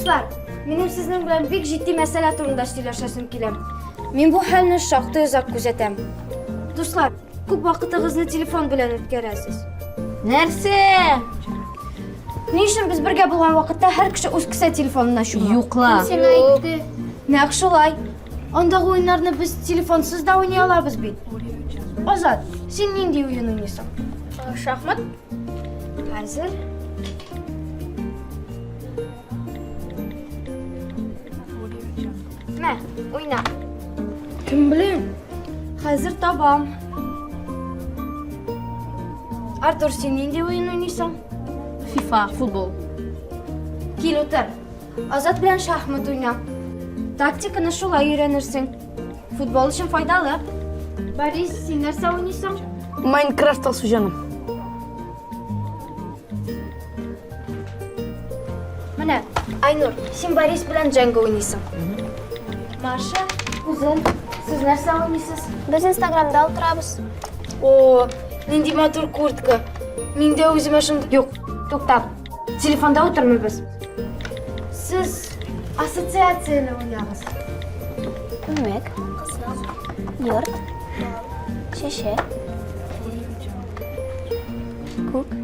Дуслар, минем сезнең белән бик җитди мәсьәлә турында сөйләшәсем килә. Мин бу хәлне шактый озак күзәтәм. Дуслар, күп вакытыгызны телефон белән үткәрәсез. Нәрсә? Ни өчен без бергә булган вакытта һәр кеше үз кесә телефонына чума? Юк ла. Кем сиңа әйтте? Нәкъ шулай. Андагы уеннарны без телефонсыз да уйный алабыз бит. Азат, син нинди уен уйныйсың? Шахмат. Хәзер. Мә, уйна. Кем белән? Хәзер табам. Артур, син нинди уен уйныйсың? FIFA, футбол. Кил утыр. Азат белән шахмат уйна. Тактиканы шулай өйрәнерсең. Футбол өчен файдалы. Борис, син нәрсә уйныйсың? Майнкрафт алсу җаным. Менә, Айнур, син Борис белән Дженга уйныйсың. Маша, кузен, сез нәрсә уйныйсыз? Без Инстаграмда утырабыз. О, нинди матур куртка. Мин дә үземә шундый... Юк, туктап. Телефонда утырмыйбыз. Сез ассоциацияне уйнагыз. Күлмәк, йорт, чәчәк, күк.